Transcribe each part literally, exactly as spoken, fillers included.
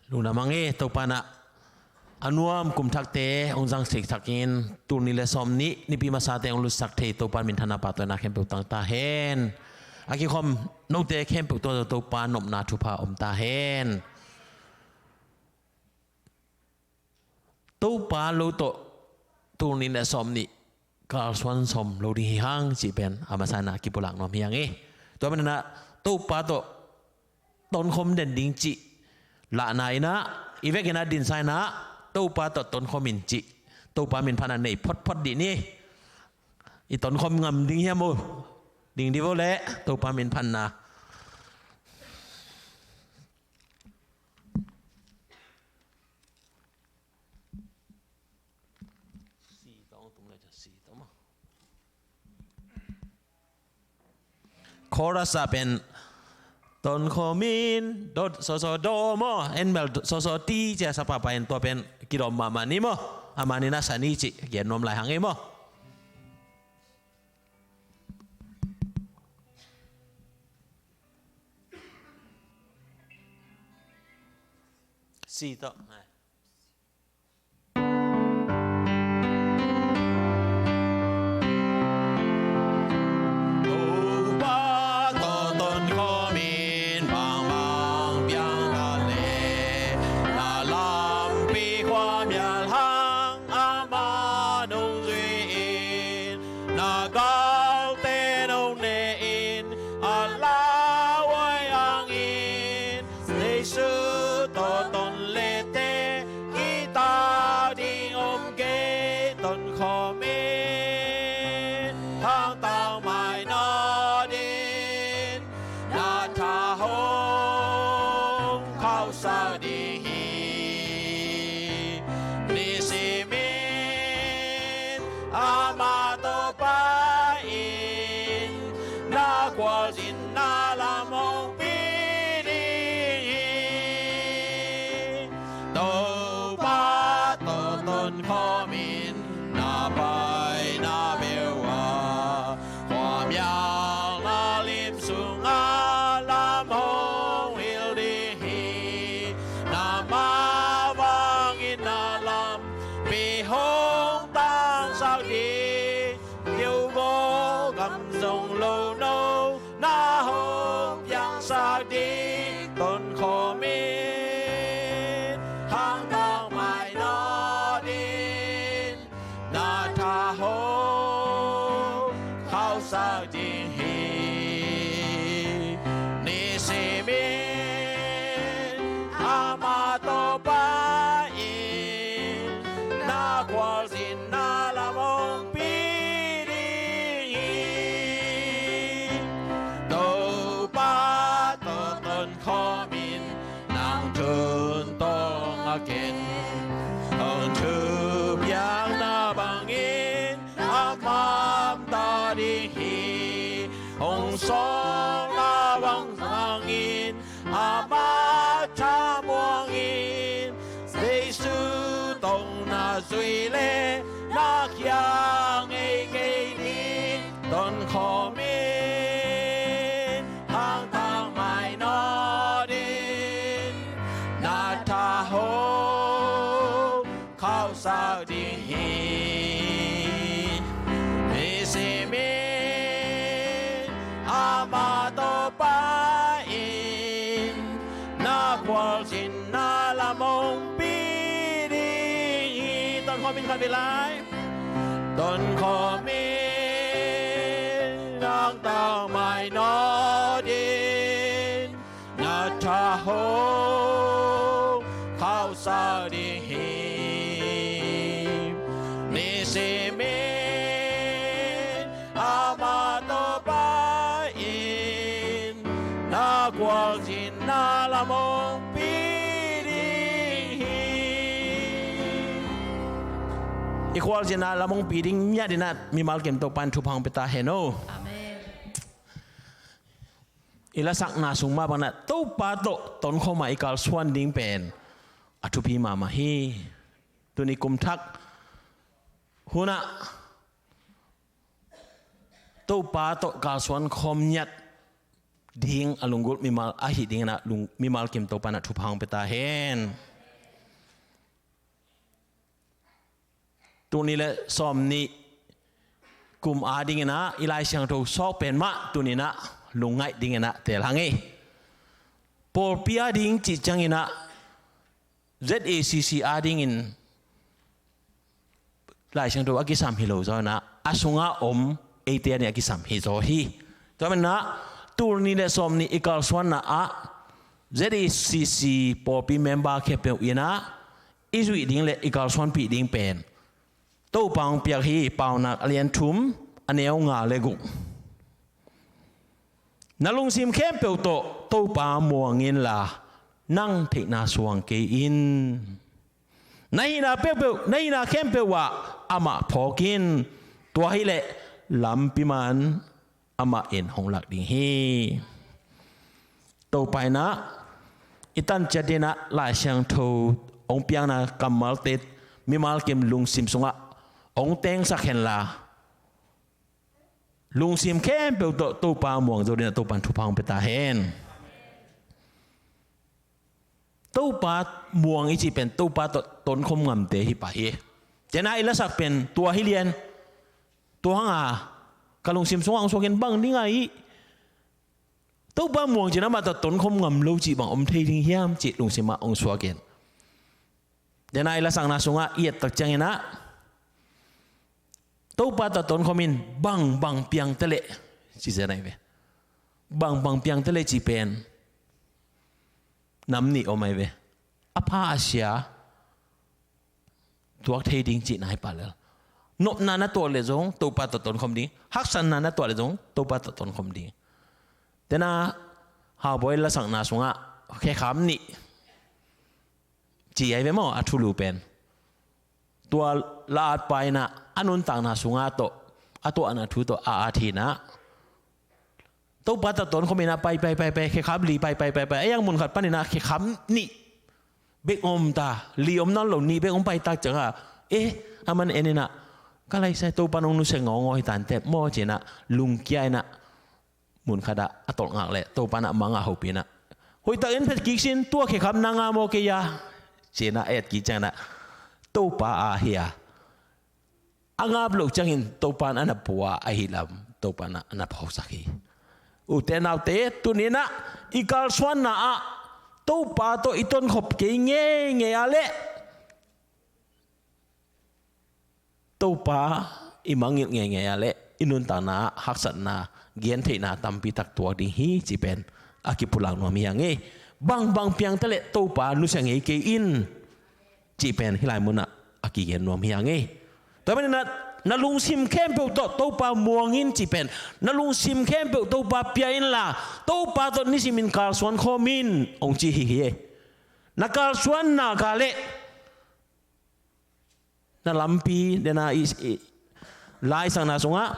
Lungdam hang e, Topa in a nuam kum thakte hong zang siksak in, tul nih le sawm nih Nipi masate hong lutsak thei Topa minthanna pahtawina khempeuh tang ta hen. A kikhawm note khempeuh tungah Topa nopna thupha om ta hen. Topa lo tawh tul nih le sawm nih kalsuan sawm lo ding hi hang cih pen a masa in a kipulak nuam hi hang e. Tua manin a Topa tawh tonkhawm den ding cih lahna in a, i vekin a dinsa in a, Topa tawh tonkhawm in cih Topa min phatna nei photphot dih ni. I tonkhawm ngam ding hiam uh? Ding dih vo leh Topa min phatna. Chorus ah pen tonkhawm in dot sawsaw dot maw, en mel sawsaw ti cia sa papa in tua pen kidawm mahmah ni maw. A man in a sa ni cih gen nuam lai hang e maw. Si tawh. Topa tawh tonkhawm in bangbang piang ta leh, na lampi khuamial hang amah nungzui in, na galte nong ne in, a lauhuai hangin, Jesu tawh ton lete, i tak ding om kei. Tonkhawm in hangtak mai na din, na tha hong khauhsak ding hi. Nisimin amah tawh pai in, na khualzinna lam hong pi ding hi. Topa tawh tonkhawm in, na paina beuh ah khuamial na lim sungah lam hong hilh ding hi. Na mah bangin na lampi hong tangsak ding, keu bawl gam zong lo no, na hong piangsak ding. Tonkhawm in hangtak mai na din, na tha hong khauhsak ding hi. Nisimin amah tawh pai in, na khualzinna lam hong pi ding hi. Topa tawh tonkhawm in, nang thu tawng a ken hong thupiakna bangin a mah ta ding hi. Hong sawlna bang bangin amah thamuang in, Jesu tawh na zui leh na kiang ei kei ding. Tonkhawm in hangtak mai na din, na tha hong khauhsak ding hi. Nisimin amah tawh pai in, na khualzinna lam hong pi ding hi. Tonkhawm in khat vei lai. Tonkhawm in hangtak mai na din, na tha hong khauhsak ding hi. Nisimin amah tawh pai in, na khualzinna lam hong pi ding hi. I khualzinna lam hong pi ding miah dingin mimal kim Topa in thupha hong pia ta hen aw. Amen. I lasakna sung mah bangin Topa tawh tonkhawm a i kalsuan ding pen a thupi mahmah hi. Tuni kum thak hunah Topa tawh kalsuan khawm ngiat ding a lunggulh mimal ahih dingin ah lung, mimal kim Topa in ah thupha hong pia ta hen. Tul nih le sawm nih kum adingin ah i Lai Siangtho sawk pen mah tuni-in ah lungngaih dingin ah teel hang hi. Pawlpi ading cih ciangin ah Z A C C adingin Lai Siangtho a kisam hi lo zaw in ah a sungah om eite ading a kisam hi zaw hi. Tua manin ah tul nih le sawm nih i kalsuanna ah Z A C C pawlpi member khempeuh in ah i zuih ding le i kalsuanpih ding pen Topa hong piak hi. Paunak a lian thum, a neu nga le guk. Na lungsim khempeuh tawh Topa muang inla, nang theihna suang kei in. Na hihna peuhpeuh, na hihna khempeuh ah amah phawk in. Tua hileh lampi man amah in hong lak ding hi. Topa in ah i tan ciat dingin ah Lai Siangtho hong piakna kammalte mimal kim lungsim sungah hong tengsak henla, lungsim khempeuh tawh Topa muang zo dingin ah Topa in thupha hong pia ta hen. Topa muang i cih pen Topa tawh tonkhawm ngamte hi pah hi. Tua in ah i lasak pen tua hi lian. Tua hang a ka lungsim sungah hong suak in bang ding a i Topa muang cih in amah tawh tonkhawm ngam lo cih bang om thei ding hiam cih lungsim ah hong suak in. Tua in ah i lasakna sungah i et tak ciangin ah Topa tawh tonkhawm in, bangbang piang ta leh ci zen ahi ve. Bangbang piang ta leh cih pen nam nih om ahi ve. A pha a sia tuak thei ding cihna hi pah lel. Nopna na tuah leh zong Topa tawh tonkhawm ding. Haksatna na tuah leh zong Topa tawh tonkhawm ding. Tua in ah Haubawi lasakna sungah khekham nih ci ahi ve maw, a thulu pen. Tua la-atpa in ah a nuntakna sungah tawh a tuahna thu tawh a at hi in ah Topa tawh tonkhawm in ah pai, pai, pai, pai, khekham li pai, pai, pai, pai. A iang mun khat panin ah khekham nih bek om ta, li om nawn lo nih bek hong pai tak ciangah, eh, a man en in ah ka laisai Topa nong nusia ngawngaw hi tan teh maw ci in ah lungkia in ah mun khat ah a tolh ngak leh Topa in ah mangah hopih in ah, hoihtak en phet kik sin, tua khekham na ngam maw kei a ci in ah a et kik ciangin ah Topa a hi a, a ngap loh ciangin Topa in a na pua ahi lam Topa in a na phawksak hi. Ute naute, tuni-in ah i kalsuanna ah Topa tawh i tonkhop kei ngeingei ah leh Topa i mangngilh ngeingei ah leh i nuntakna ah haksatna, gentheihna tampi tak tuak ding hi cih pen a kipulak nuam hi hang e. Bangbang piang ta leh Topa nusia ngei kei in cih pen hih lai munah a kigen nuam hi hang e. Tua manin ah na lungsim khempeuh tawh Topa muang in cih pen, na lungsim khempeuh Topa pia inla, Topa tawh nisimin kalsuan khawm in hong ci hi hi e. Na kalsuanna kah leh na lampi, dena i, i laisakna sungah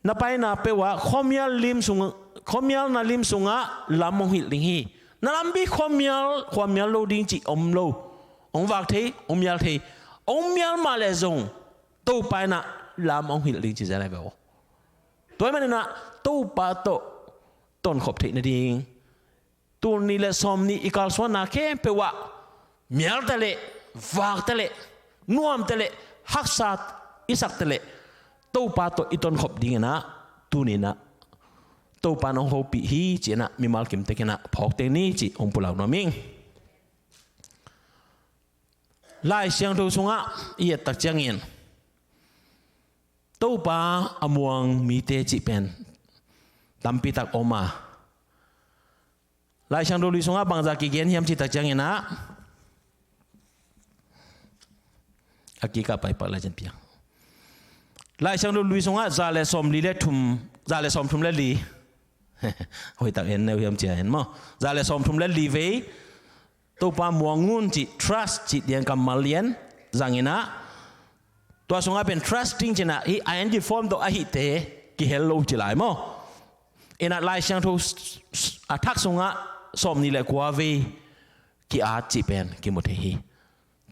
na paina peuh ah khuamial lim sung, khuamial na lim sungah lam hong hilh ding hi. Na lampi khuamial, khuamial lo ding cih om lo. Hong vak thei, hong mial thei. Hong mial mah leh zong Topa in ah lam hong hilh ding ci zen ahi ve aw. Tua ahih manin ah Topa tawh tonkhop theih nading, tul nih le sawm nih i kalsuanna khempeuh ah mial ta leh, vak ta leh, nuam ta leh, haksa i sak ta leh, Topa tawh i tonkhop dingin ah tuni-in ah Topa in hong hopih hi ci-in ah mimal kim tek in ah phawk teng ni cih hong pulak nuam ing. Lai Siangtho sungah i et tak ciangin Topa a muang mite cih pen tampi tak om a, Lai Siangtho Lui sungah bangzah kigen hiam cih tak ciangin ah, a kikah pai pak lai cian piang. Lai Siangtho Lui sungah za le sawm li le thum, za le sawm thum le li. Hoihtak en neu hiam cia en maw. Za le sawm thum le li vei Topa muang un cih, trust cih lian kammal lian zangin ah, tua sungah pen trusting ci-in ah, hih I N G form tawh ahihte kihel lo ci lai maw. In ah Lai Siangtho a thak sungah sawm nih le kua vei ki-at cih pen kimu thei hi.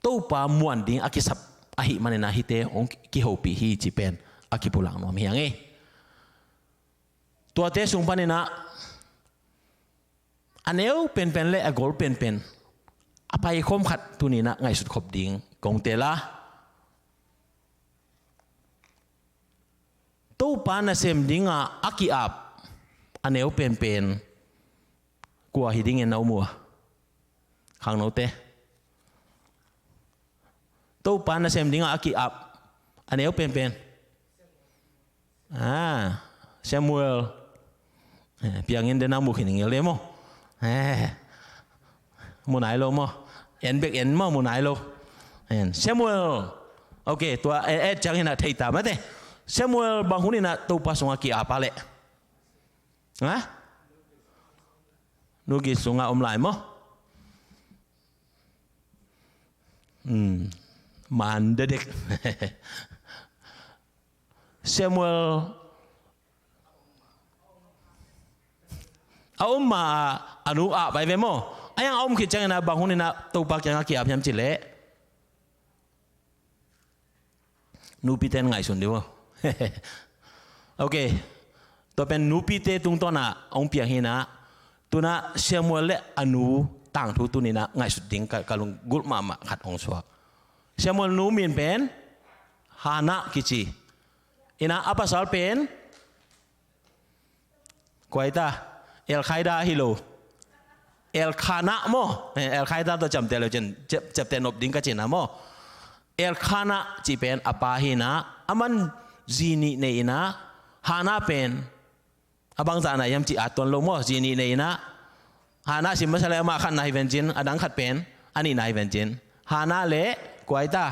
Topa muan ding a kisap ahih manin ah hihte hong kihopih hi cih pen a kipulak nuam hi hang e. Tuate sung panin ah a neu penpen le a gol penpen a paikhawm khat tuni-in ah ngaihsut khop ding kong teel a. Topa nasem dinga a ki-ap a neu penpen kua hi dingin na um uh a? Khangnote. Topa nasem dinga a ki-ap a neu penpen. Ah, Samuel. Eh, piangin den a mu khin ing ei le maw. Eh, mu nai lo maw. En bek en maw, mu nai lo. En, Samuel. Ok, tua, eh, eh, ciangin ah thei ta mate. Samuel bang hunin ah Topa sungah ki-ap a leh? Ha? Nu gei sungah om lai maw? Hmm. Man dedek. Samuel a om ma a nu ap pai ve maw. A yang a om khit ciangin ah bang hunin ah Topa kiangah ki-ap hiam cih leh? Nupite in ngaihsun dih uh. Ok. Tua pen nupite tungtawn ah hong piang hi-in ah, tu-in ah Samuel le a nu tangthu tuni-in ah ngaihsut ding ka, ka lunggulh mahmah khat hong suak. Samuel nu min pen Hannah kici. In ah a pasal pen kua hi ta? Elkhaida hi lo. Elkanah maw. Eh, Elkhaida tawh ciamteh le uh cin, ciam-, ciamteh nop ding ka cihna maw. Elkanah cih pen a pa hi-in ah, aman zi nih nei-in ah, Hannah pen a bangzah na hiam cih at tuan lo maw, zi nih nei-in ah. Hannah sim masa le amah khatna hi ven cin, a dang khat pen a nihna hi ven cin. Hannah le kua hi ta?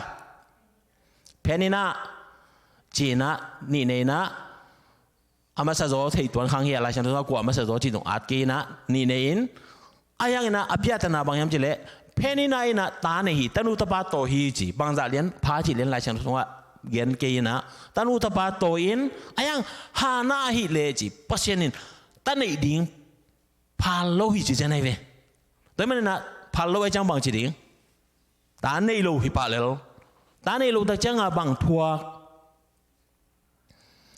Peninnah ci-in ah nih nei-in ah, a masa zaw thei tuan khang hi a, Lai Siangtho sungah kua a masa zaw cih zong at kei in ah, nih nei-in, a yang in ah a piahtana bang hiam cih leh, Peninnah in ah ta nei hi, tanu tapa taw hi ci, bangzah lian pha cih lian Lai Siangtho sungah gen kei in ah, tanu tapa taw in, a yang Hannah ahih leh ci, Pasian in ta neih ding phal lo hi ci cian ahi ve. Tua ahih manin ah phal lo ahih ciang bang ci ding? Ta nei lo hi pah lel. Ta nei lo tak ciangah bang thuak?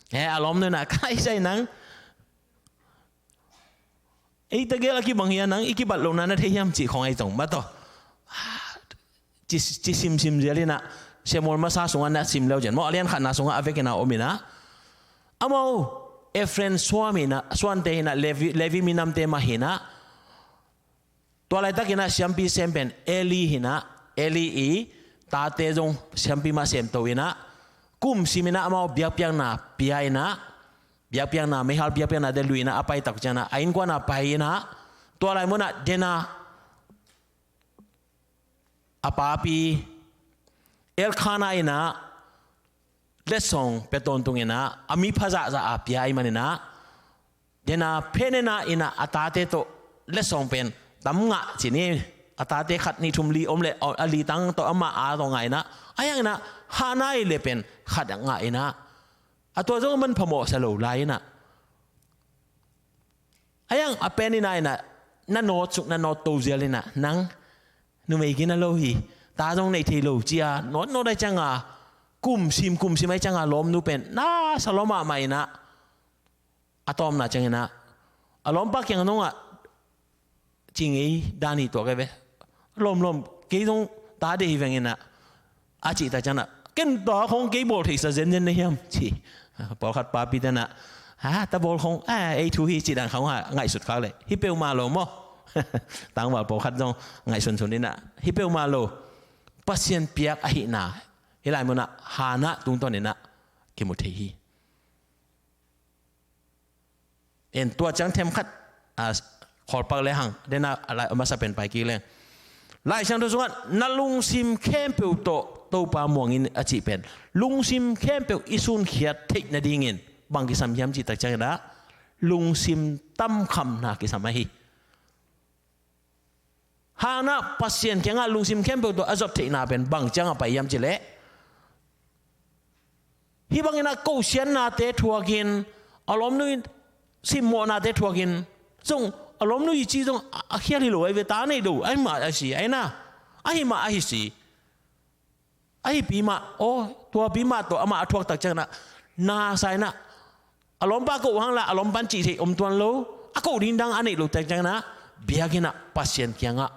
Eh, a lawmnu in ah, kai sai nang. Ei tegel a kibang hi a, nang i kibat lohna na thei hiam cih khawng ahi zong mah tawh. Ci, ci simsim zial in ah, Samuel masa sungah na sim le uh cin maw, a lian khatna sungah a vekin ah om in ah. Amau Ephraim suan in ah, suante hi in ah, Levi, Levi minamte mah hi in ah. Tua laitakin ah siampi sem pen Eli hi in ah, Eli i tate zong siampi mah semto in ah, kum sim in ah amau biakpiakna pia in ah, biakpiakna, meihal biakpiakna te lui in ah a pai tak ciangin ah, a innkuan ah pai in ah, tua lai munah den a, a papi Elkanah in ah letsong pia tawntung in ah, a mi pha zahzah a pia ahih manin ah, den a Peninnah in ah a tate tawh letsong pen tam ngah ci ni, a tate khat nih thum li om leh, a li tang tawh amah a tawh ngah in ah, a yang in ah Hannah ahih leh pen khat ngah in ah, a tua zong a man phamawh sa lo lai in ah. A yang a Peninnah in ah, na nawt suk, na nawt to zial in ah, nang numei gina lo hi, ta zong nei thei lo ci a, nawt nawt ahih ciangin, kum sim, kum sim ahih ciangin lawmnu pen na sa lua mahmah in ah, a tawpna ciangin ah, a lawmpa kiang zongah ci ngei dan hi tuak ahi ve. Lawm, lawm, kei zong ta deih hi veng in ah, a cih tak ciangin ah, ken ta khawng kei bawl theihsa zenzen na hiam ci. Pawlkhat papite in ah, ha, ta bawl khawng, a, ei thu hi cih dan khawng ah ngaihsut khak leh, hi peuhmah lo maw. Tangval pawlkhat zong ngaihsunsun in ah, hi peuhmah lo. Pasian piak ahihna hih lai munah Hannah tungtawn in ah kimu thei hi. En, tua ciang themkhat, a, khawlpak le hang, den a, a lai, a masa pen pai kik leng. Lai Siangtho sungah na lungsim khempeuh tawh Topa muang in a cih pen, lungsim khempeuh i sunkhiat theih nadingin bang kisam hiam cih tak ciangin ah, lungsim tamkhamna kisam ahi. Hannah Pasian kiangah lungsim khempeuh tawh a zot theihna pen bang ciangah pai hiam cih leh, hih bangin ah kosiannate thuakin, a lawmnu in simmawhnate thuakin, zong a lawmnu i ci zong a, a khial hi lo ahi ve, ta nei lo, ahi mah ahi si, ahi na, ahi mah ahi si. Ahi pi mah, aw, tua pi mah tawh amah a thuak tak ciangin ah, na sa in ah, a lawmpa koh hang la, a lawmpan cih theih om tuan lo, a koh ding dang a neih lo tak ciangin ah, biakinn ah Pasian kiangah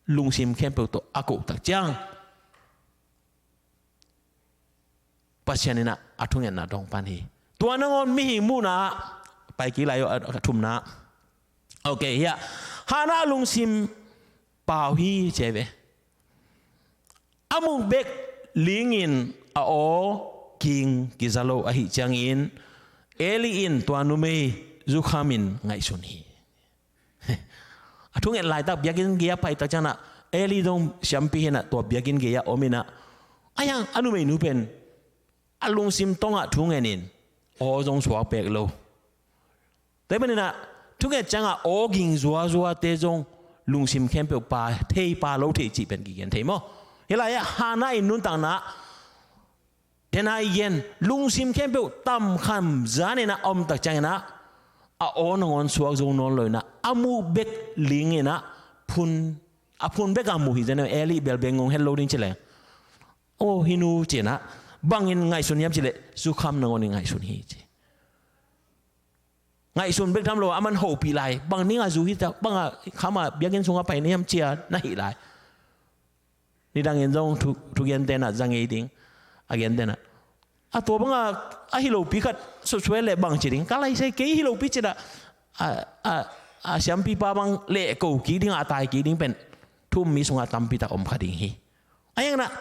lungsim khempeuh tawh a koh tak ciang Pasian in ah a thungetna dong pan hi. Tua nangawn mihing muhna ah pai kik lai uh, a thumna. Ok, hiah Hannah lungsim pau hi ci hi ve. A muk bek lingin a aw ging kiza lo ahih ciangin Eli in tua numei zukhamin ngaihsun hi. A thunget laitak biakinn gei-ah pai tak ciangin ah Eli zong siampi hi-in ah tua biakinn gei-ah om in ah, a hiang a numeinu pen a lungsim tawngah thungetin aw zong suak pek lo. Tua hi panin ah thunget ciangah aw ging zuazuate zong lungsim khempeuh pa thei pa lo thei cih pen kigen thei maw? Hih lai-ah Hannah in nuntakna ah dena i gen lungsim khempeuh tamkham zanin ah a om tak ciangin ah a aw nangawn suak zo nawn lo in ah a muk bek lingin ah phun, a phun bek a mu hi zen. Eli bel beng ngong het lo ding ci leng, aw hih nu ci-in ah bangin ngaihsun hiam cih leh zukham nangawn in ngaihsun hi ci. Ngaihsun bek tham lo, aman hopih lai, bang ding a zu hi ta, bang a kham a biakinn sungah pai na hiam ci-a na hih lai. Nidangin zong thu, thugente in ah za ngei ding, a gente in ah a tua bang a, a hi lopi khat susuai leh bang ci ding, ka lai sai kei hi lopi ci-in ah a, a, a siampipa bang lehko kik ding a, a tai kik ding pen thu um mi sungah tampi tak om kha ding hi. A hiang in ah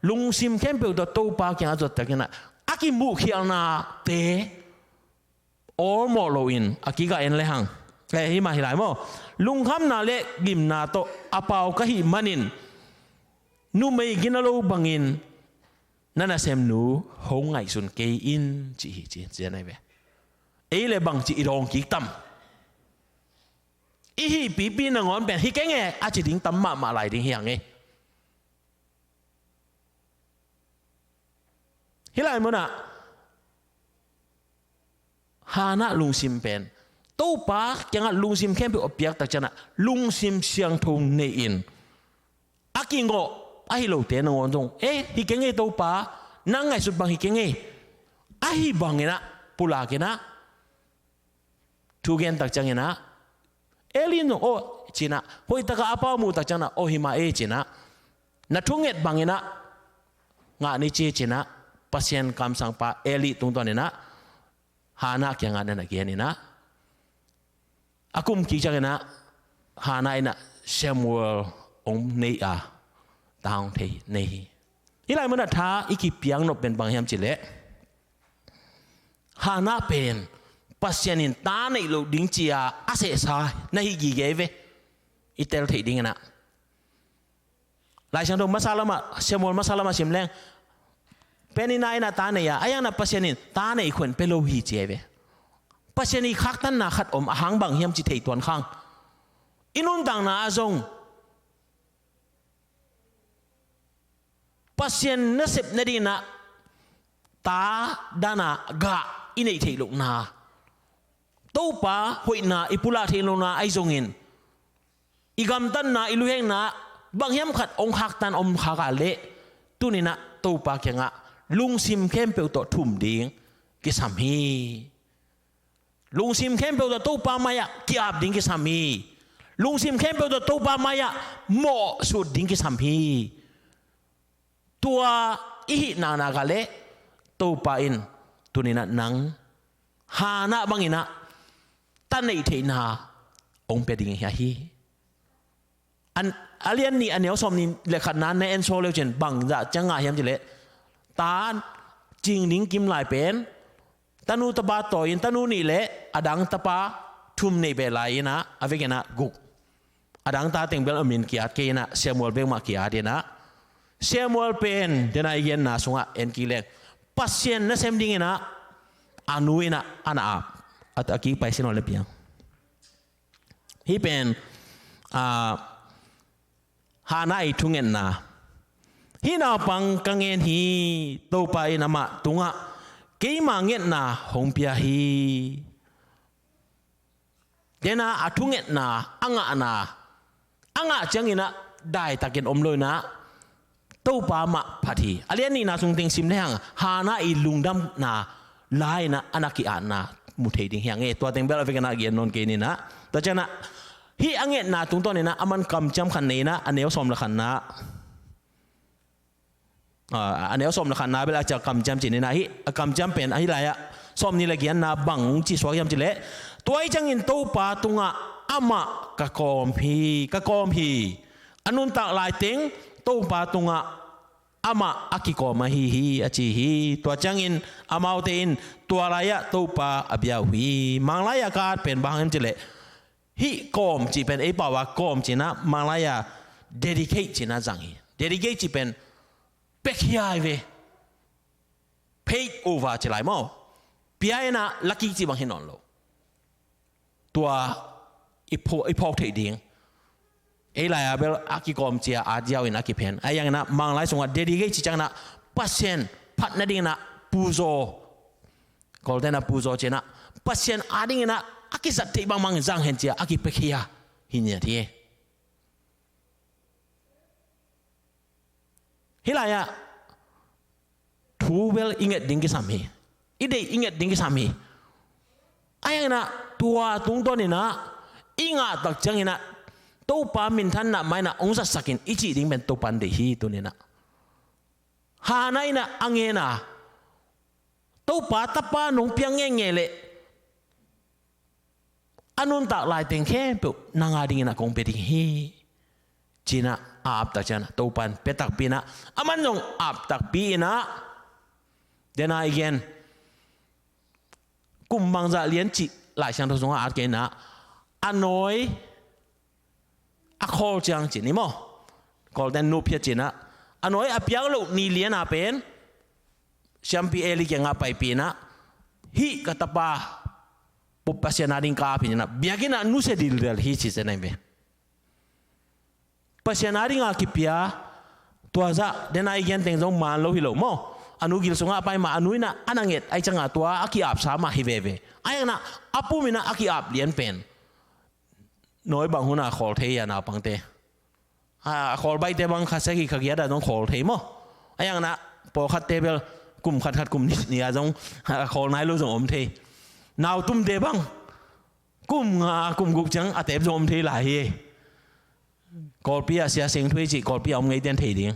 lungsim khempeuh tawh Topa kiangah zot tak ciangin ah a kimuhkhialnate awlmawh loin a kikah en le hang. Eh, hih mah hi lai maw? Lungkhamna le gimna tawh a pau ka hih manin numei gina lo bangin na nasemnu hong ngaihsun kei in ci hi ci, ci a nei ve. Ei le bangci i dawng kik tam? I hih pipi nangawn pen hi keng e a ci ding tam mahmah lai ding hi hang e. Hih lai munah Hannah lungsim pen Topa kiangah lungsim khempeuh a piak tak ciangin ah lungsim siangtho nei-in a kingawh a hi lote nangawn zong, eh, hi keng e Topa, nang ngaihsut bang hi keng e. A hi bangin ah pulak in ah thu gen tak ciangin ah Eli in zong aw ci-in ah, hoih takin a pau muh tak ciangin ah aw hi mah e ci-in ah, na thunget bangin ah ngah ni ci ci-in ah Pasian kamsangpa Eli tungtawnin ah Hannah kiangah na na gen in ah, a kum kik ciangin ah Hannah in ah Samuel hong nei a, ta hong thei nei hi. Hih lai munah tha i kipiak nop pen bang hiam cih leh Hannah pen Pasian in ta neih loh ding ci-a a sehsa na hi gige ve. I tel theih dingin ah Lai Siangtho masa lamah, Samuel masa lamah sim leng Peninnah in ah ta nei a, a hiang in ah Pasian in ta neih khawng pia lo hi ci hi ve. Pasian i khaktanna khat om, a hang bang hiam cih thei tuan khang. I nuntakna ah zong Pasian nasep nadingin ah ta dan a gah i neih theih lohna, Topa hoihna i pulak theih lohna ahi zongin i gamtatna, i luhekna bang hiam khat hong khaktan om khak a leh tuni-in ah Topa kiangah lungsim khempeuh tawh thum ding kisam hi. Lungsim khempeuh tawh Topa mai-ah ki-ap ding kisam hi. Lungsim khempeuh tawh Topa mai-ah mawhsut ding kisam hi. Tua i hih naknak ah leh Topa in tuni-in ah nang Hannah bangin ah ta neih theihna hong pia ding hi ahi. An, a lian nih, a neu sawmnih le khatna na en sawm le uh cin bang zah ciang ngah hiam cih leh, ta cing ding kim lai pen tanu tapa tawi-in tanu nih le adang tapa thum nei beh lai-in ah, a vekin ah guk. Adang ta teng bel a min ki-at kei in ah, Samuel bek mah ki-at in ah, Samuel pen dena i genna sungah en kik leng Pasian nasem dingin ah a nu in ah a na ap. A, a kik pai sin aw le piang. Hih pen, ah, Hannah i thungetna. Hih naupang ka ngen hi, Topa in amah tungah keima ngetna hong pia hi. Dena a thungetna, a ngahna, a ngah ciangin ah daitakin om lo-in ah Topa mah phat hi. A lian nihna sung teng sim le hang, Hannah i lungdamna la-in ah a na ki-atna mu thei ding hi hang e. Tua teng bel a vekin ah gen nawn kei ning ah. Tua ciangin ah Hih a ngetna tungtawn inah a man kamciam khat nei inah a neu sawm le khatna, a neu sawm le khatna bel a ciah kamciam cih inah hih a kamciam pen ahi lai-ah sawm nih le giatna bang hong cihsuak hiam cih leh, tua ahih ciangin Topa tungah amah ka kawm hi, ka kawm hi. A nuntak laiteng Topa tungah amah a kikawm ahi hi a ci hi. Tua ciangin amaute in tua lai-ah Topa a bia uh hi. Manglai-ah ka at pen bang hiam cih leh, hih kawm cih pen ei pau-a kawm cih inah Manglai-ah dedicate cih inah zang hi. Dedicate cih pen piakhia hi ve. Paid over cih lai maw. Pia inah la kik cih bang hi nawn lo. Tua i phawk, i phawk theih ding. Ei lai-a bel a kikawm cia at ziau in a kiphen. Ahi hang inah Manglai sungah dedicate cih ciang inah Pasian phat nading inah puzaw, Kawlte inah puzaw cih inah Pasian ading inah a kizat theih bangbang zang hen cia a kipiakhia hi ngiat hi. Hih lai-ah thu bel i nget ding kisam hi. I deih i nget ding kisam hi. Ahi hang inah tua tungtawn inah i ngah tak ciang inah Topa minthanna mah inah hong zatsak in i cih ding pen Topa in deih hi tuni inah. Hannah inah a ngen a, Topa tapa nong piang ngeingei leh a nuntak laiteng khempeuh nang ading inah kong pia ding hi ci inah a ap tak ciang inah Topa in pia takpi inah, a man zong ap takpi inah. Then a i gen kum bangzah lian cih Lai Siangtho sungah at kei inah a nawi a khawl ciang cih ni maw. Kawlte in nuphia cih inah a nawi a piak loh ni lian a pen siampi Eli kiangah paipih inah, hih ka tapa Pasian ading ka ap hi inah, biakinn ah nusia dildel hi ci zen ahi ve. Pasian ading a kipia, tua zah, then a i gen teng zong man lo hi lo maw. A nu gil sungah a pai mah, a nu inah a na nget ahih ciangah tua a ki-apsa mah hi veve. Ahi hang inah a pum inah a ki-ap lian pen nawi bang hun a khawl thei a, naupangte. A khawl baihte bang kha sagih kha giat ah zong khawl thei maw. Ahi hang inah pawlkhatte bel kum khat khat kum nih nih ah zong a khawl nai lo zong om thei. Nautumte bang kum nga kum guk ciang a tep zong om thei lai hi. Kawlpi ah Sia Seng Thuei cih Kawlpi ah om ngeite in thei ding.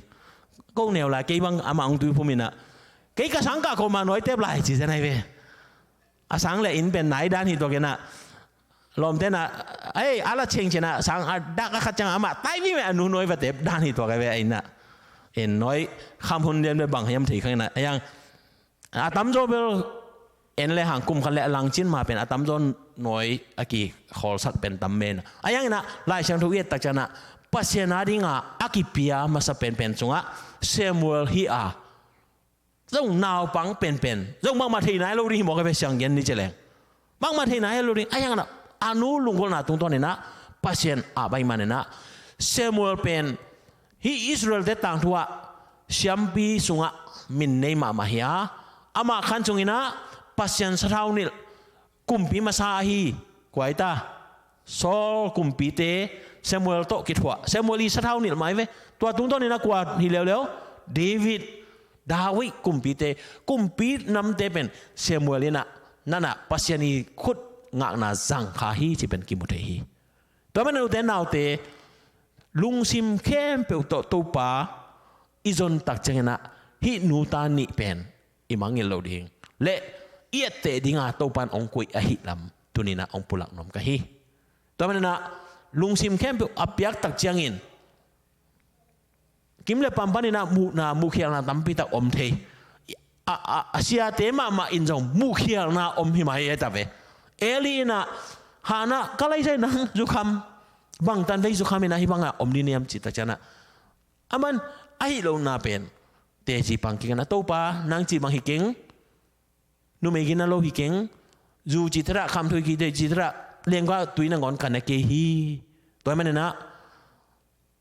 Ko neu lai, kei bang amah hong tuiphum inah, kei ka sang kah ko mah nawi tep lai ci zen ahi ve. A sang le inn pen nai dan hi tuak inah, lawmte inah, ei, a la cheng cih inah sang a dak a khat ciang amah tai veve, a nu nawi va tep dan hi tuak ahi ve. Ahi inah en nawi kham hun lian bel bang hiam thei kha inah. Ahi hang a tamzaw bel en le hang kum khat le a langcin mah pen a tamzaw nawi a kikhawlsak pen tam men. Ahi hang inah Lai Siangtho i et tak ciang inah Pasian ading a a kipia masa penpen sungah Samuel hi a, zong naupang penpen, zong bangmah thei nai lo ding hi mawk ahi ve, siang gen ni ci leng. Bangmah thei nai lo ding, ahi hang inah a nu lunggulhna tungtawn inah Pasian ap ahih man inah Samuel pen hih Israel-te tangthu ah siampi sungah min nei mahmah hi a, amah khan sung inah Pasian sathau nilh kumpi masa ahi, kua hi ta, Saul kumpite Samuel tawh kithuah, Samuel i sathau nilh mah hi ve. Tua tungtawn inah kua hi leuleu, David, David kumpite, kumpi namte pen Samuel inah, na na Pasian i khut ngakna zang kha hi cih pen kimu thei hi. Tua manin ute naute, lungsim khempeuh tawh Topa i zon tak ciang inah hih nu ta nih pen i mangngilh loh ding le i etteh ding a Topa in hong koih ahih lam tuni inah hong pulak nuam ka hi. Tua manin ah lungsim khempeuh a piak tak ciangin kim le pam pan inah muhna, muhkhialhna tampi tak om thei. A, a, a siate mahmah in zong muhkhialhna om hi mah hi, hi ta ve. Eli inah, Hannah, ka laisai nang zukham, bangtan vei zukham inah hih bangah om ding hiam ci tak ciang inah, aman ahi lohna pen teci pang kik inah, Topa, nang cih bang hi keng, numei gina lo hi keng, zu cih thadah, khamthui kite cih thadah, lengkua tui nangawn ka na kei hi. Tua ahih man inah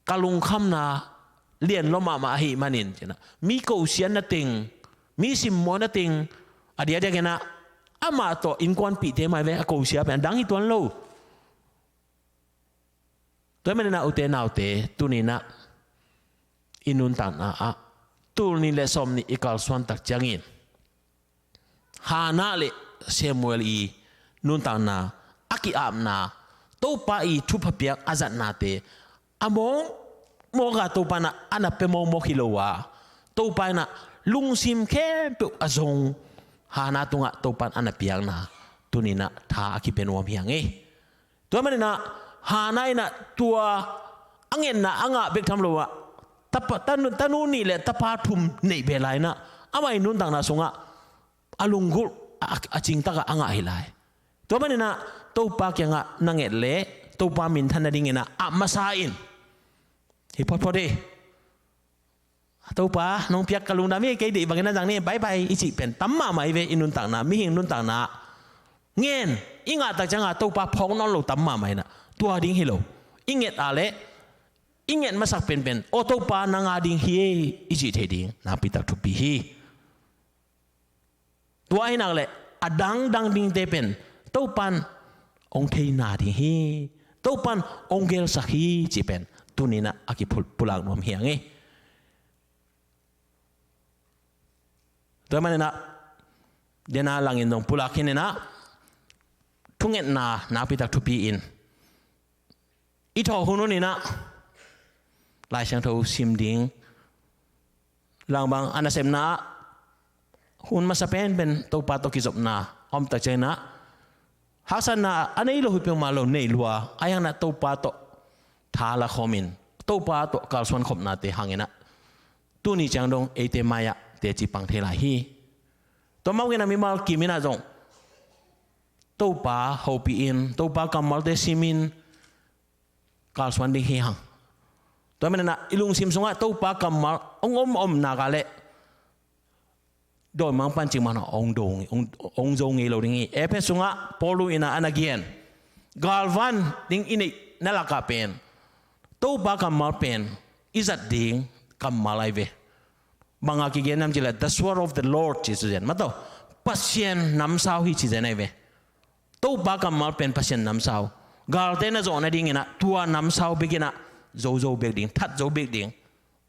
ka lungkhamna lian lua mahmah ahih manin ci inah, mi kosiatna teng, mi simmawhna teng, a diakdiak inah amah tawh innkuanpihte mah hi ve, a kosia pen a dang hi tuan lo. Tua ahih man inah ute naute, tuni inah i nuntakna ah tul nih le sawm nih i kalsuan tak ciangin Hannah le Samuel i nuntakna, a ki-apna, Topa i thupha piak a zatnate a mawkmawk a Topa in ah a na pia mawkmawk hi lo a, Topa in ah lungsim khempeuh a zong Hannah tungah Topa in a na piakna tuni in ah tha a kipia nuam hi hang e. Tua manin ah Hannah in ah tua a ngetna a ngah bek tham lo ah tapa, tanu, tanu nih le tapa thum neih beh lai in ah amah i nuntakna sungah a lunggulh a, a cingtak ah a ngah hi lai. Tua manin ah Topa kiangah na nget leh Topa minthan nadingin ah a masa in, hi photphot hi. Topa, nong piak ka lungdam hi, kei deih bangin a zang ni, bye bye i cih pen tam mahmah hi ve. I nuntakna, mihing nuntakna ngen i ngah tak ciangah Topa phawk nawn lo tam mahmah in ah tua ding hi lo. I nget a leh i nget masak penpen, aw Topa, nang a ding hi ei i cih thei ding nakpi tak thupi hi. Tua hi nak leh a dangdang dingte pen Topa in hong theina ding hi, Topa in hong gelsak hi cih pen tuni in ah a kipulak nuam hi hang e. Tua manin ah dena langin zong pulak hi in ah thungetna nakpi tak thupi in i thawh hun hun in ah Lai Siangtho sim ding, langbang a nasepna ah hun masa penpen Topa tawh kizopna a om tak ciangin ah haksatna a nei lo hi peuhmah lo nei lua a, ahi hangin ah Topa tawh tha la khawmin Topa tawh kalsuan khopnate hangin ah tuni ciang dong eite mai-ah teci pang thei lai hi. Tua mah bangin ah mimal kim in ah zong Topa hopih in, Topa kammalte simin kalsuan ding hi hang. Tua manin ah i lungsim sungah Topa kammal hong om om nak leh dawimangpa'n cikmah hong do, hong, hong zo ngei lo ding hi. Efesa sungah Paul in ah a na gen galvan ding i neihna lakah pen Topa kammal pen i zat ding kammal ahi ve. Bang a kigen hiam cih leh the sword of the Lord ci Sia Zen. Mah tawh Pasian namsau hi ci zen ahi ve. Topa kammal pen Pasian namsau. Galte na zawh nadingin ah tua namsau bek in ah zo zo bek ding, that zo bek ding.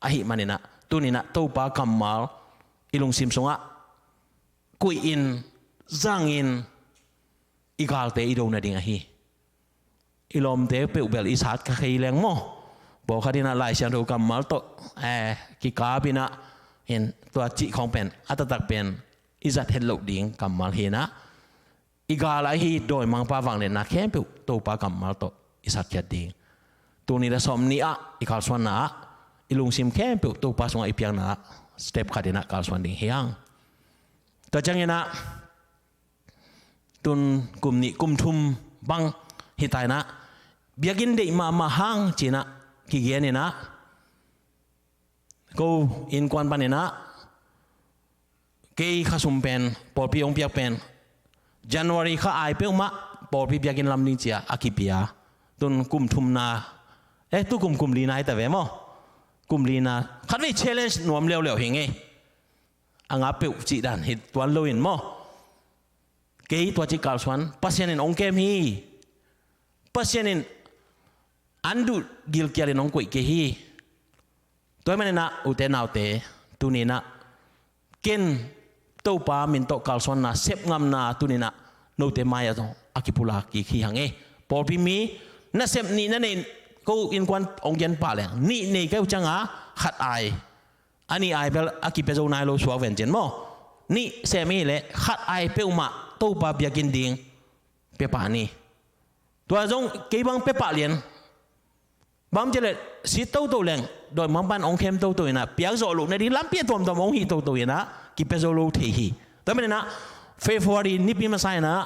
Ahih manin ah tuni in ah Topa kammal i lungsim sungah kuih in, zang in, i galte i do nading ahi. I lawmte peuh bel i sat kha kei leng maw, pawlkhat in ah Lai Siangtho kammal tawh, eh, kikap in ah, in tua cih khawng pen a taktak pen i zat het loh ding kammal hi in ah, i gal ahi dawimangpa vangliatna khempeuh Topa kammal tawh i satkhiat ding. Tul nih le sawmnih ah i kalsuanna ah i lungsim khempeuh Topa sungah i piakna ah step khat in ah kalsuan ding hi hang. Tua ciangin ah tun kum nih kum thum bang hi ta in ah biakinn deih mahmah hang ci in ah kigen in ah ko innkuan panin ah kei khasum pen pawlpi hong piak pen January kha ai peuhmah pawlpi biakinn lam ding ci a a kipia. Tun kum thumna, eh, tu kum kum lina hi ta ve maw? Kum lina khatvei challenge nuam leuleu hi ngei. A nga peuh cih dan hi tuan lo in maw? Kei tua ci kalsuan, Pasian in hong kem hi. Pasian in an duh gilkial in hong koih kei hi. Tua hi manin ah ute naute, tuni in ah ken Topa min tawh kalsuanna sepngamna tuni in ah note mai-ah zong a kipulak kik hi hang e. Pawlpi mi nasep nih na nei, ko innkuan hong gen pah leng nih nei ka hi uh ciangin khat ai, a nih ai bel a kipia zo nai lo suak ven cin maw? Nih sem i hih leh khat ai peuhmah Topa biakinn ding pia pah ni. Tua zong kei bang pia pah lian. Bang ci leh sit toto leng dawimangpa'n hong khem toto in ah piak zawh loh nading lampi a tuamtuam hong hih toto in ah kipia zo lo thei hi. Tua manin ah February nipi masa in ah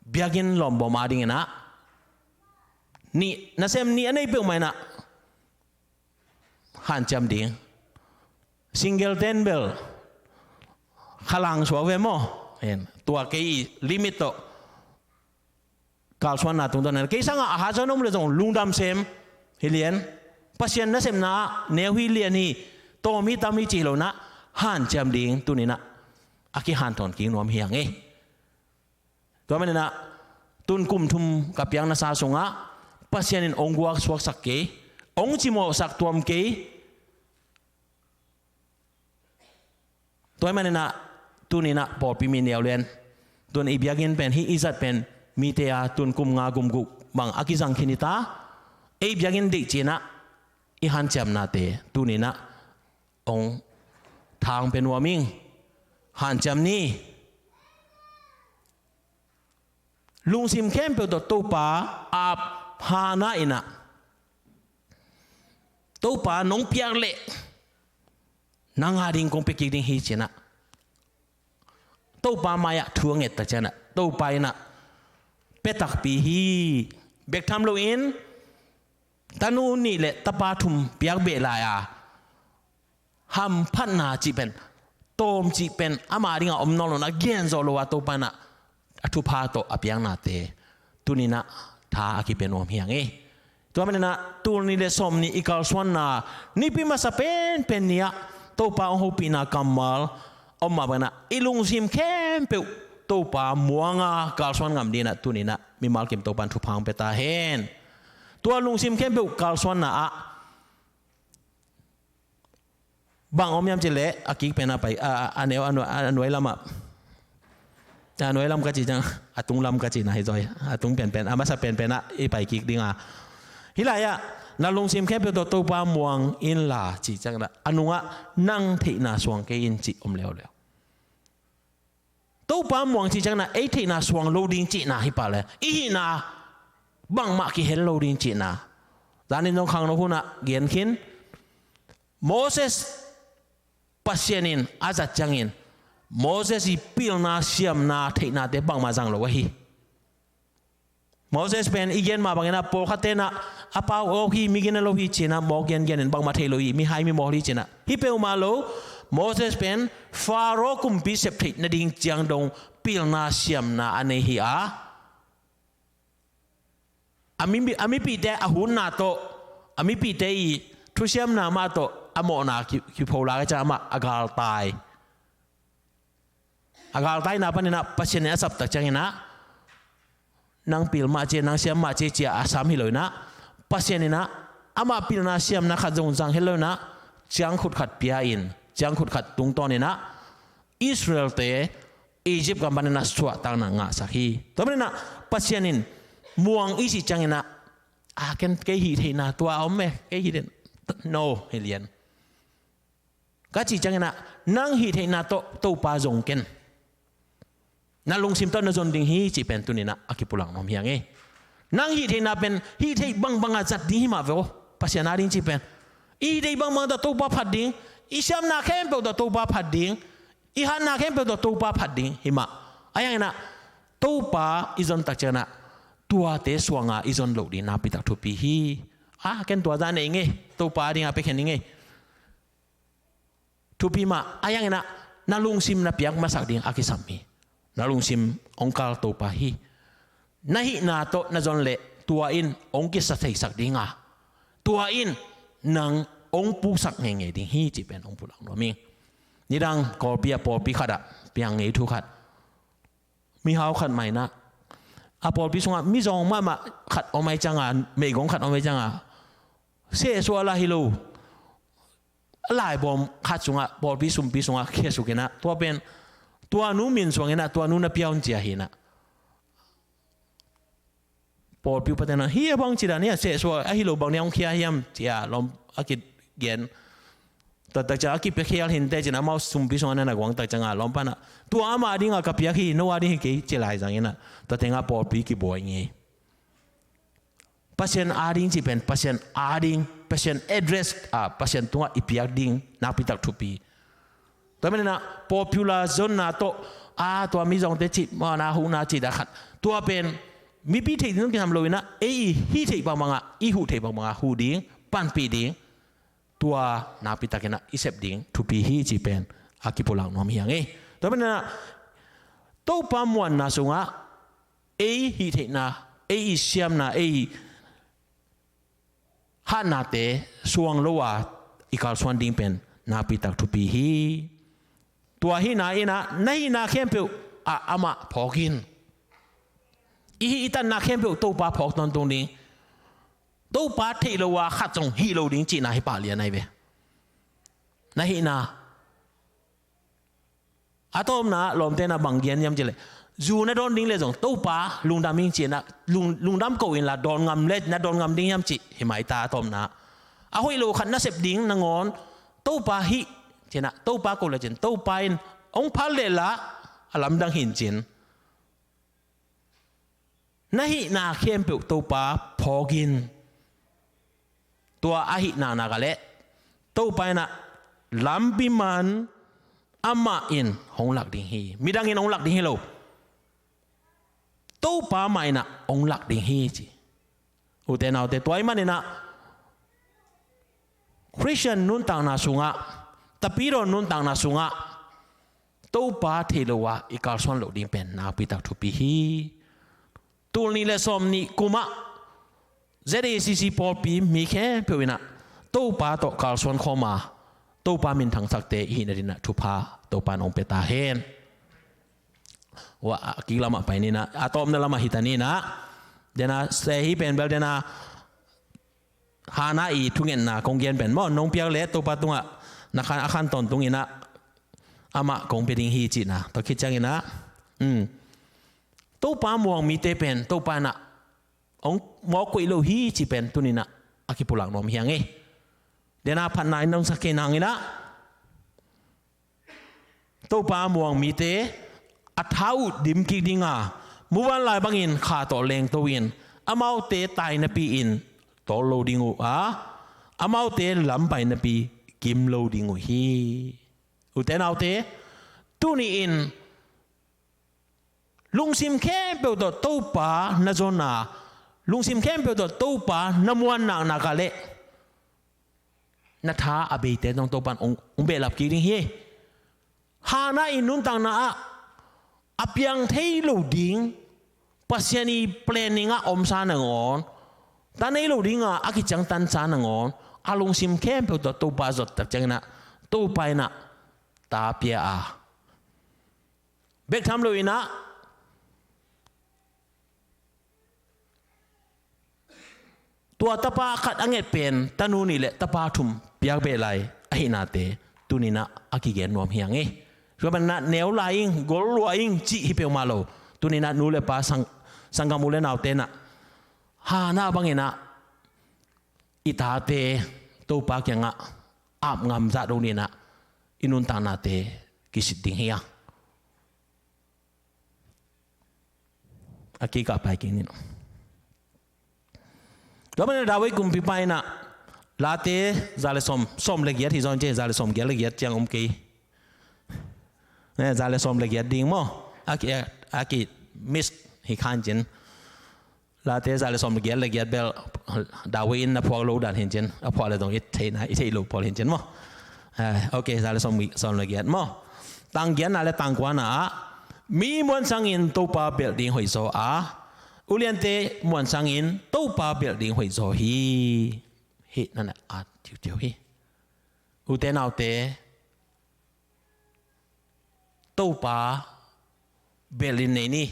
biakinn lawmbawm ading in ah nih, nasem nih a nei peuhmah in ah hanciam ding. Single ten bel khalang suak ve maw? Hen, tua kei i limit tawh kalsuanna tungtawn in kei sangah a hat zaw na om leh zong lungdam sem hi lian. Pasian nasepna ah neu hi lian hi, tawm hi tam hi cih hi lo in ah hanciam ding tuni in ah a kihanthawn kik nuam hi hang e. Tua manin ah tun kum thum ka piakna sa sungah Pasian in hong guak suaksak kei, hong cimawhsak tuam kei. Tua hi manin ah tuni in ah pawlpi mi neu lian, tun i biakinn pen hih i zat pen mite a tun kum nga kum guk bang a kizang khin hi ta, ei biakinn deih ci-in ah i hanciamnate tuni-in ah hong thang pia nuam ing. Hanciam ni. Lungsim khempeuh tawh Topa ap hana in ah, Topa nong piak leh nang a ding kong pia kik ding hi ci-in ah Topa mai-ah thu a nget tak ciangin ah Topa in ah pia takpi hi. Bek tham loin tanu nih le tapa thum piak beh lai-a hamphatna cih pen, tawm cih pen ama dingah om nawn lo-in ah gen zawh lo-a Topa in ah a thupha tawh a piaknate tuni-in ah tha a kipia nuam hi hang e. Tua manin ah tul nih le sawmnih i kalsuanna, nipi masa penpen ni-ah Topa hong hopihna kammal om mah bangin ah i lungsim khempeuh Topa muanga kalsuan ngam dingin ah tuni-in ah mimal kim Topa in thupha hong pia ta hen. Tua lungsim khempeuh kalsuanna ah bang om hiam cih leh a kik pen ah pai, a, a, a neu, a nuai, a nuai lamah, a nuai lam ka cih ciang, a tung lam ka cihna hi zaw hi. A tung penpen, a masa penpen ah i pai kik ding a. Hih lai-ah na lungsim khempeuh tawh Topa muang inla cih ciangin ah a nungah nang theihna suang kei in cih om leuleu. Topa muang cih ciangin ah ei theihna suang lo ding cihna hi pah leh i hihna bangmah kihel lo ding cihna. Zanin zong khangno hun ah gen khin, Moses Pasian in a zat ciangin Moses i pilna siamna theihnate bangmah zang lo ahi. Moses pen i gen mah bangin ah pawlkhatte in ah a pau awk hi, mi gina lo hi ci-in ah mawk gengen in bangmah thei lo hi, mihai mimawl hi ci-in ah. Hi peuhmah lo, Moses pen Pharaoh kumpi sep theih nading ciang dong pilna siamna a nei hi a, a mi, a mipihte a hutna tawh, a mipihte i thusiamna mah tawh a mawhna ki, kipho lai ciang amah a galtai. A galtaina panin ah Pasian in a sap tak ciangin ah nang pil mah ci, nang siam mah ci ci-a a sam hi lo-in ah, Pasian in ah amah pilna siamna khat zong zang het lo-in ah ciangkhut khat pia-in, ciangkhut khat tungtawnin ah Israelte Egypt gam panin ah suahtakna ngahsak hi. Tua panin ah Pasian in muang i cih ciangin ah, a, ken kei hih theihna tua om e, kei hih theihna, no, hi lian. Ka cih ciangin ah nang hih theihna tawh Topa zong ken. Na lungsim tawh na zon ding hi cih pen tuni-in ah a kipulak nuam hi hang e. Nang hih theihna pen hih theih bangbang a zat ding hi mah ve aw, Pasian a ding cih pen. I hih theih bangbang tawh Topa phat ding, i siamna khempeuh tawh Topa phat ding, i hatna khempeuh tawh Topa phat ding hi mah. Ahi hangin ah Topa i zon tak ciangin ah tuate suanga i zon loh ding nakpi tak thupi hi. A, ken tua zah nei ing e, Topa a dingah pia khin ing e. Thupi mah, ahi hangin ah na lungsim na piak masak ding a kisam hi. Na lungsim hong kal Topa hi. Na hihna tawh na zon leh tua in hong kisa theisak ding a, tua in nang hong puksak ngeingei ding hi cih pen hong pulak nuam ing. Nidang Kawlpi ah pawlpi khat ah piang ngei thu khat. Mihau khat mah in ah a pawlpi sungah mizawng mahmah khat om ahih ciangin, meigong khat om ahih ciangin, sehsuah lah hi lo, a laibawm khat sungah, pawlpi sumpi sungah khia suk in ah, tua pen tua nu min suang in ah tua nu na pia un ci-a hi in ah. Pawlpi upate in ah, hi a bang ci dan hi a, sehsuah ahi lo bang ni a hong khia hiam ci-a lawm a kigen. Tua tak ciang a kipia khial hi inteh ci-in ah amau sumpi sungah na na guang tak ciangin lawmpa in ah, tua ama dingah ka piak hi, no a ding hi kei ci lai zangin ah tua tengah pawlpi kibuai ngei. Pasian a ding cih pen Pasian a ding, Pasian address, a, Pasian tungah i piak ding nakpi tak thupi. Tua manin ah popular zonna tawh, a, tua mizawngte cih, mana huhna cih dah khat, tua pen mipi theih ding zong kisam lo-in ah, ei i hih theih bangbangah, i huh theih bangbangah huh ding, panpih ding, tua nakpi takin ah i sep ding thupi hi cih pen a kipulak nuam hi hang e. Tua manin ah Topa muanna sungah ei hih theihna, ei i siamna, ei i hatnate suang lo a i kalsuan ding pen nakpi tak thupi hi. Tua hihna in ah na hihna khempeuh ah amah phawk in. I hih i tatna khempeuh Topa phawk tawntung ding. Topa theih lo a khat zong hih lo ding cihna hi pah lian ahi ve. Na hihna. A tawpna lawmte in ah bang gen hiam cih leh, Zu na dawn ding le zong Topa lungdam ing ci-in ah, lung, lungdam ko inla dawn ngam le na dawn ngam ding hiam cih hi mai ta a tawpna. A hoih lo khat na sep ding nangawn Topa hih ci-in ah, Topa ko le cin Topa in hong phal lehla a lamdang hi in cin. Na hihna khempeuh Topa phawk in. Tua ahih naknak ah leh Topa in ah lampi man amah in hong lak ding hi. Midang in hong lak ding hi lo. Topa mah in ah hong lak ding hi ci. Ute naute, tua ahih manin ah Khristian nuntakna sungah, tapidawn nuntakna sungah Topa thei lo a i kalsuan loh ding pen nakpi tak thupi hi. Tul nih le sawm nih kum ah Z A C C pawlpi mi khempeuh in ah Topa tawh kalsuan khawm a, Topa minthang sakte i hihna dingin ah thupha Topa in hong pia ta hen. Ua, a kik lamah pai ni in ah, a tawpna lamah hi ta ni in ah. Dena se hi pen bel dena Hana i thungetna kong gen pen maw, nong piak leh Topa tungah na khan, a khan tawntung in ah amah kong pia ding hi cihna. Tua khit ciangin ah, um, Topa muang mite pen Topa in ah hong mawk koih lo hi cih pen tuni in ah a kipulak nuam hi hang e. Dena phatna in nong sak kei nang in ah Topa muang mite a tha uh dim kik ding a, muvanlai bangin kha tawh lengto in, amaute tai napi-in tawl lo ding uh a, amaute lam pai napi kim lo ding uh hi. Ute naute, tuni-in lungsim khempeuh tawh Topa na zon a, lungsim khempeuh tawh Topa na muan naknak ah leh na tha a beite zong Topa in hong, hong behlap kik ding hi. Hana i nuntakna ah a piang thei lo ding, Pasian i planning ah omsa nangawn, ta nei lo ding a, a kiciangtansa nangawn, a lungsim khempeuh tawh Topa zot tak ciangin ah Topa in ah ta pia a, bek tham lo in ah tua tapa khat a nget pen tanu nih le tapa thum piak beh lai ahihnate tuni in ah a kigen nuam hi hang e. Tua pen in ah neu lai ing, gol lua ing cih hi peuhmah lo. Tuni in ah nu le pa sang, sanggam u le naute in ah Hana bangin ah i tate Topa kiangah ap ngam zah dong dingin ah i nuntaknate kisit ding hi a. A kikah pai kik ni. Tua manin David kumpipa in ah Late za le sawm, sawm le giat hi zaw in ci, za le sawm giat le giat ciang om kei. Ne, za le sawm le giat ding maw? A ki, a ki miss hi kha in cin. Late za le sawm le giat le giat bel David in na phuak lo dan hi in cin. A phuak le zong i theihna, i theih lo pawl hi in cin maw? Eh, ok, za le sawm, sawm le giat maw? Tang giatna le tang kuana ah, mi muansangin Topa belh ding hoih zaw a, uliante muansangin Topa belh ding hoih zaw hi. Hih na na at tiutiu hi. Ute naute, Topa belhin nei ni.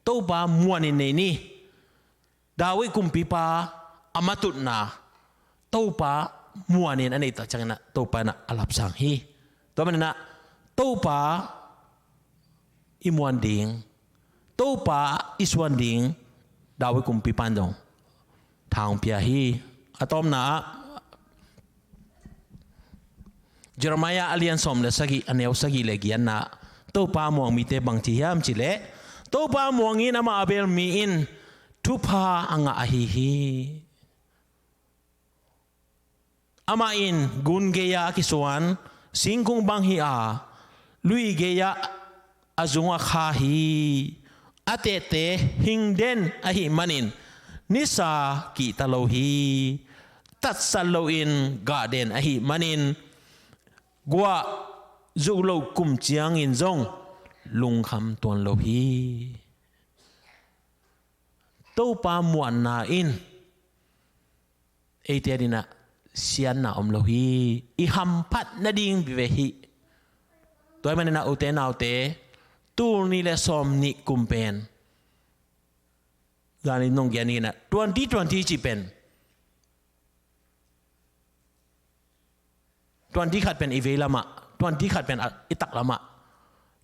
Topa muanin nei ni. David kumpipa a matutna Topa muanin a neih tak ciangin ah Topa in ah a lapsang hi. Tua manin ah Topa i muan ding, Topa i suan ding David kumpipa in zong tha hong pia hi. A tawpna ah Jeremiah a lian sawm le sagih, a neu sagih le giatna ah Topa muang mite bang ci hiam cih leh, Topa muangin amah a bel mi in thupha a ngah ahi hi. Amah in gun gei-ah a kisuan singkung bang hi a, lui gei-ah a zung a kha hi. A tehte hing den ahih manin nisa kihta lo hi. Tatsat loin gah den ahih manin guah zuk loh kum ciangin zong lungkham tuan lo hi. Topa muanna in eite adingin ah siatna om lo hi. I hamphat nading vive hi. Tua ahih manin ah ute naute, tul nih le sawm nih kum pen, zan in nong gen hi in ah, twenty twenty cih pen twenty khat pen i vei lamah, twenty khat pen a, i tak lamah,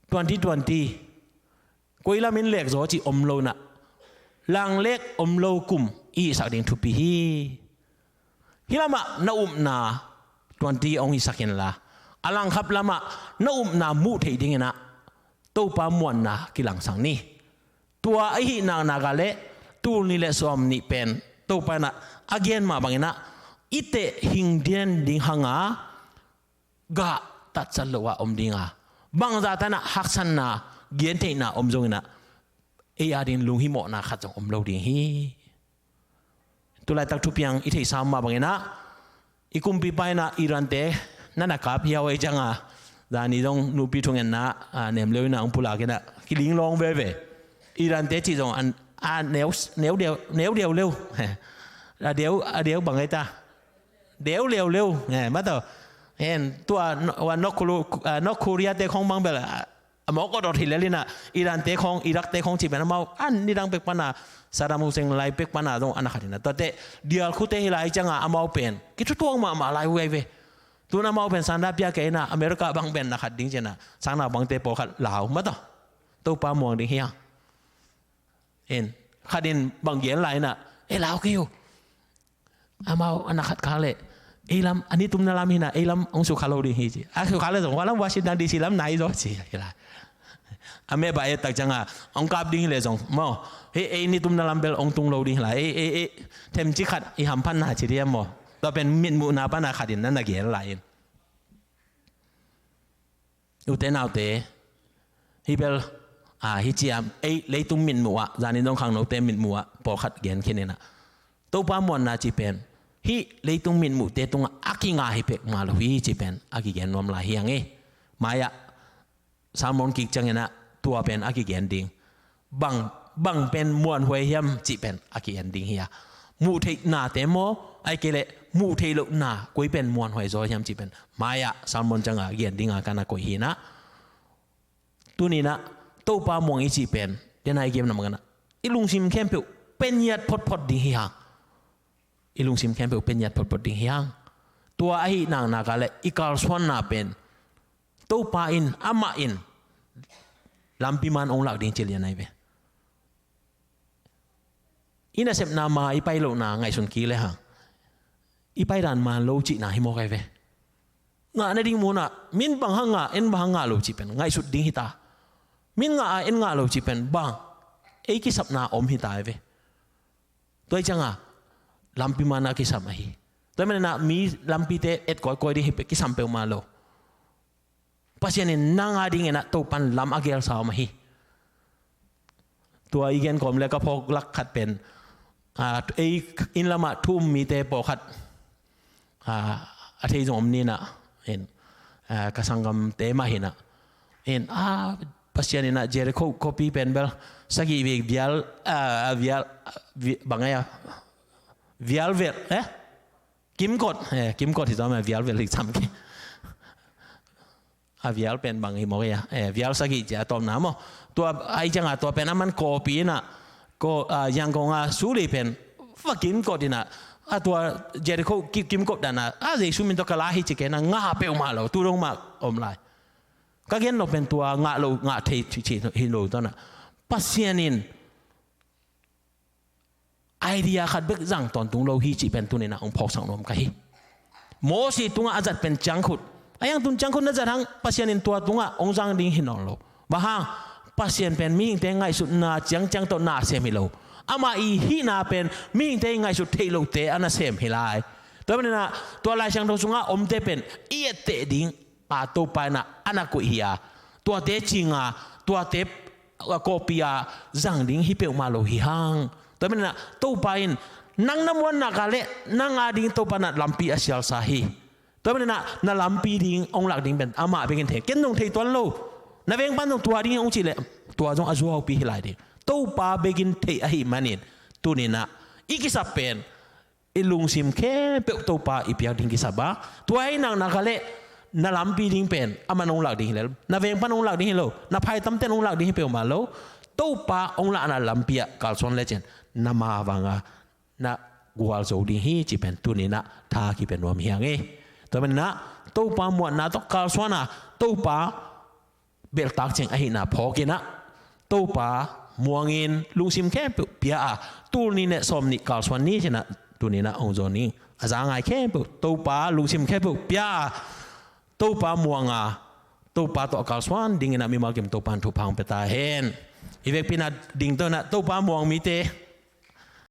twenty twenty koi lam in lek zaw cih om lo inah, langlek om lo kum i hihsak ding thupi hi. Hih lamah na upna tuanti hong hisak inla, a langkhap lamah na upna muh theih ding inah Topa muanna kilangsak ni. Tua ahih naknak ah leh tul nih le sawm nih pen Topa inah a gen mah bang inah i teh hing dian ding hang a, gah tatsat lo a om ding a, bangzah tan inah haksatna, gentheihna om zong inah ei a ding lunghimawhna khat zong om lo ding hi. Tulaitak thupiang i theihsa mah bang inah i kumpipa inah Iran-te na na kap hiau ei ciang a, zani zong nupi thungetna a nem leu inah hong pulak inah kiling lawng veve. Iran-te cih zong an a neu neu deu neu deu leu. A deu a deu bang ei ta, deu leu leu. Mataw, en tua North Korea-te khong bang bel a mawk awt awt hi lel inah, Iran-te khong, Iraq-te khong cih pen amau an nidang pek pana, Saddam Hussein lai pek pana zong a na khat inah, tuate dial khute hi lai ciang a amau pen kithutuang mahmah lai uh ei ve. Tun amau pen sanda piak kei inah America bang pen na khat ding ci inah sangna bangte pawlkhat lau mataw. Topa muang ding hi hang. En, khat in bang gen lai inah, e lau kei uh. Amau a na khat khak leh ei lam a nitumna lam hi inah ei lam hong sukha lo ding hi ci. A sukha leh zong hua lam Washington D C lam nai zaw ci hi lai. A meh bah et tak ciang a hong kap ding hi leh zong maw, hei ei nitumna lam bel hong tung lo ding hi lai. Ei ei ei themcik khat i hamphatna ci diam maw? Tua pen mitmuhna pana khat in na na gen lai in. Ute naute, hih bel a hi ciam ei leitung mitmuh ah, zanin zong khangnote mitmuh ah pawlkhat gen khin inah, Topa muanna cih pen hih leitung mitmuhte tungah a kinga hi pek mah lo hi cih pen a kigen nuam lai hi hang e. Mai-ah sermon kik ciang inah tua pen a kigen ding. Bang, bang pen muanhuai hiam cih pen a ki-en ding hi a, muh theihnate maw, ahih kei leh muh theih lohna koi pen muanhuai zaw hiam cih pen mai-ah sermon ciangah gen dinga ka na koih hi inah. Tuni inah Topa muang i cih pen, dena i gen na mang inah, i lungsim khempeuh pengiat photphot ding hi hang. I lungsim khempeuh pengiat photphot ding hi hang. Tua ahih naknak ah leh i kalsuanna pen Topa in, amah in lampi man hong lak ding ci lian ahi ve. I nasepna ma i pai lohna ngaihsun kik le hang, i paidan man lo cihna hi mawk ahi ve. Ngah nading munah min bang hang ngah, en bang hang ngah lo cih pen ngaihsut ding hi ta. Min ngah a, en ngah lo cih pen bang, ei kisapna om hi ta ahi ve. Tua hi cianga lampi man a kisam ahi. Tua hi maninah mi lampite et kawikawi ding hi peuh, kisam peuhmah lo. Pasian in nang a dingin ah Topan lam a gelsa om ahi. Tua i gen kawm le ka phawk lak khat pen, ah, ei inn lamah thu um mite pawlkhat, ah, a thei zong om ninah, in, ah, ka sanggamte mah hinah, in, ah, Pasian inah Jericho khuapi pen bel sagih vei vial, ah, vial, vi-, bang ei a, vial vel, eh? Kimkot, eh, kimkot hi zong, eh, vial vel hi sam ki. A vial pen bang hi mawk ei a, eh, vial sagih cia a tawpna maw. Tua ahi cianga tua pen a man kawpi inah, ko, ah, Yangon a suli pen va kimkot inah, a tua Jericho ki-, kimkot dana, a Jesu min tawh ka la hi ci kei inah ngah peuhmah lo, tu dong mah om lai. Ka gen lo pen tua ngah lo, ngah thei ci, ci hi lo tawh nah. Pasian in idea khat bek zang tawntung lo hi cih pen tuninah hong phawksak nuam ka hi. Mosi tungah a zat pen ciangkhut, a hiang tun ciangkhut na zat hang Pasian in tua tungah hong zang ding hi nawn lo. Bang hang? Pasian pen mihingte ngaihsutna ciangciang tawh na sem hi lo. Amah i hihna pen mihingte i ngaihsut theih lohte a nasem hi lai. Tua maninah tua Lai Siangtho sungah omte pen i etteh ding a Topa inah a na koih hi a, tuate cinga, tuate, a, kawpi a zang ding hi peuhmah lo hi hang. Tua maninah Topa in nang na muannak a le nang a ding Topa inah lampi a sialsa hi. Tua maninah na lampi ding hong lak ding pen amah bekin thei, ken zong thei tuan lo. Na vengpan zong tua ding hong cih leh tua zong a zuaupi hi lai ding. Topa bekin thei ahih manin tuninah i kisap pen i lungsim khempeuh Topa i piak ding kisap a, tua hi naknak a le na lampi ding pen a man hong lak ding hi lo, na veng pan hong lak ding hi lo, na phaitamten hong lak ding hi peuhmah lo. Topa hong lahna lampi ah kalsuan lecin na mavanga na gualzo ding hi cih pen tuninah tha kipia nuam hi hang e. Tua maninah Topa muanna tawh kalsuana Topa belhtak cing ahihna phawkinah Topa muangin lungsim khempeuh pia a, tul nih le sawm nih kalsuan ni ci-in ah tuni-in ah hong zawn ning. A za ngai khempeuh Topa lungsim khempeuh pia a, Topa muang a, Topa tawh a kalsuan dingin ah mimal kim Topa in thupha hong pia ta hen. Hih vekpi-in ah dingto-in ah Topa muang mite